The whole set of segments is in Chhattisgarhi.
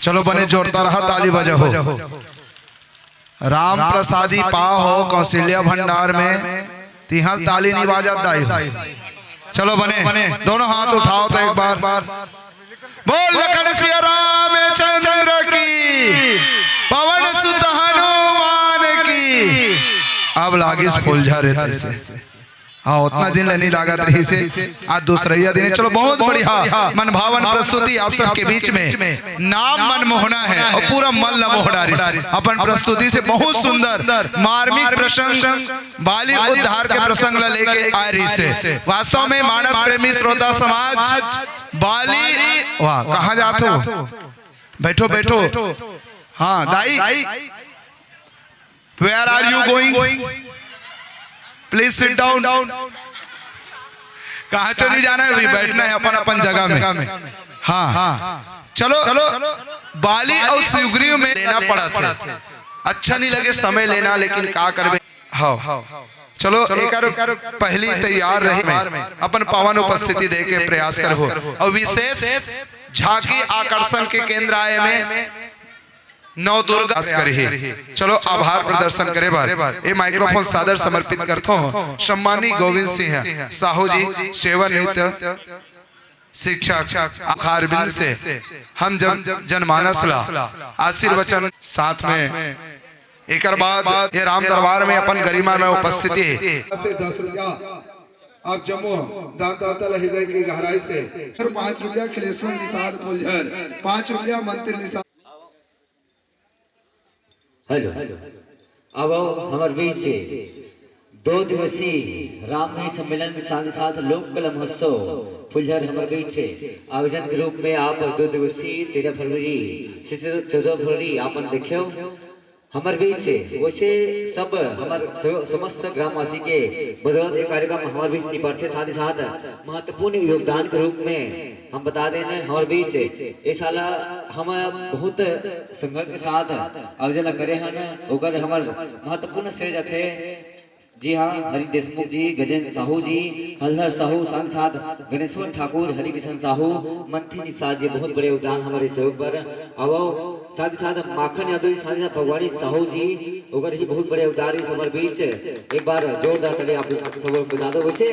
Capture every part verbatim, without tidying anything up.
चलो बने जोरदार हा ताली बजाहो। राम प्रसादी पाहो कौशल्या भंडार में, तिहां ताली नहीं बाजत दाई हो। चलो बने, दोनों हाथ उठाओ तो एक बार। बोल लखन सिया रामचंद्र की, पवन सुत हनुमान की। अब लागिस फुलझर तैसे। हाँ, उतना दिन ले नहीं लागत रहिस हे। आज दूसरैया दिन हे। चलो, बहुत बढ़िया मनभावन प्रस्तुति आप सबके बीच में। नाम मनमोहना है और पूरा मन ला मोह डारिस अपन प्रस्तुति से। बहुत सुंदर मार्मिक प्रसंग, बाली उद्धार के प्रसंग ला लेके आए रहिस हे। वास्तव में मानस प्रेमी श्रोता समाज, बाली, वाह, कहाँ जात हो? बैठो, बैठो। हाँ दाई, where are you going? Please sit down. कहाँ चो नहीं जाना है, अभी बैठना है अपन अपन जगह में। हाँ, चलो, बाली और सुग्रीव में लेना पड़ा था। अच्छा नहीं लगे समय लेना, लेकिन का करबे। हाँ, चलो, एक पहली तैयार रहे में अपन पावन उपस्थिति दे के प्रयास करबो। और विशेष झांकी आकर्षण के केंद्र आए में नवदुर्गा प्रयास करिही। चलो, आभार प्रदर्शन करे बर ये माइक्रोफोन सादर समर्पित करथो। सम्मानी गोविंद सिंह साहू जी, सेवा नृत्य शिक्षक, आखारविंद से हम जब जनमानस ला आशीर्वचन साथ में, एकर बाद ये राम दरबार में अपन गरिमा में उपस्थिति हे। से दस रुपया आप जम्मो दानदाता ला हृदय की गहराई से। और पाँच रुपया खिलेश्वर निषाद फुलझर, पाँच रुपया मंत्री निषाद। हेलो, अब हमर बीच दो दिवसीय रामधुनी सम्मेलन के साथ ही साथ लोक कला महोत्सव फुलझर हमर बीच आयोजन के रूप में आप दो दिवसीय तेरह फरवरी से चौदह फरवरी आपन देखेव हमर बीच। वैसे सब हमर स-, समस्त ग्रामवासी के बदौलत ये कार्यक्रम हमर बीच निपटथे। साथ ही साथ महत्वपूर्ण योगदान के रूप में हम बता देन, हमर बीच ए साल हम बहुत संघर्ष के साथ आयोजन करे हन, ओकर हमर महत्वपूर्ण श्रेय जाथे। जी हाँ, हरि देशमुख जी, गजेंद्र साहू जी, हलधर साहू, साथ साथ गणेश्वर ठाकुर, हरिकिशन साहू, मंथी निषाद जी, बहुत बड़े योगदान हमर सहयोग बर। अब साथ ही साथ माखन यादव जी, साथ ही साथ भगवानी साहू जी, ओकर ही बहुत बड़े योगदान हे हमर बीच। एक बार जोरदार ताली आप सब बजा दो। वैसे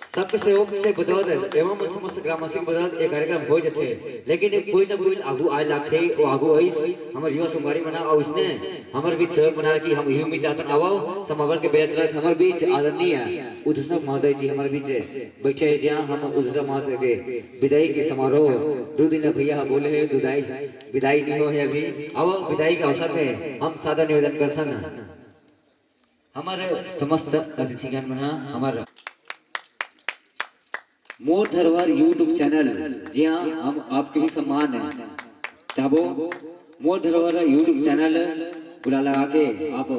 सबके सहयोग से बदौलत एवं समस्त ग्रामवासी के बदौलत ये कार्यक्रम हो जाथे, लेकिन कोई ना कोई आगू आए लागथे, वो आगू आइस हमर युवा संगवारी मन ह, अउ इसने हमर बीच सहयोग बना कि हम इही उम्मीद चाहत हन। आवव, समापन के बेरा चलत हमर बीच आदरणीय उद्घोषक महोदय जी हमर बीच बैठे हे, जहाँ हम उद्घोषक महोदय के विदाई के समारोह दू दिन भैया ह बोले हे, विदाई, विदाई नहीं हो हे अभी। आवव, विदाई के अवसर में हम सादर निवेदन करथन। हमर समस्त अतिथिगण मन ह हमर मोर धरोहर YouTube चैनल, जी हाँ, हम आपके ही सम्मान चाहबो, मोर धरोहर YouTube चैनल बुला लगा के आप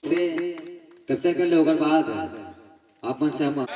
से कैप्चर कर ले, ओकर बाद आप मन से हम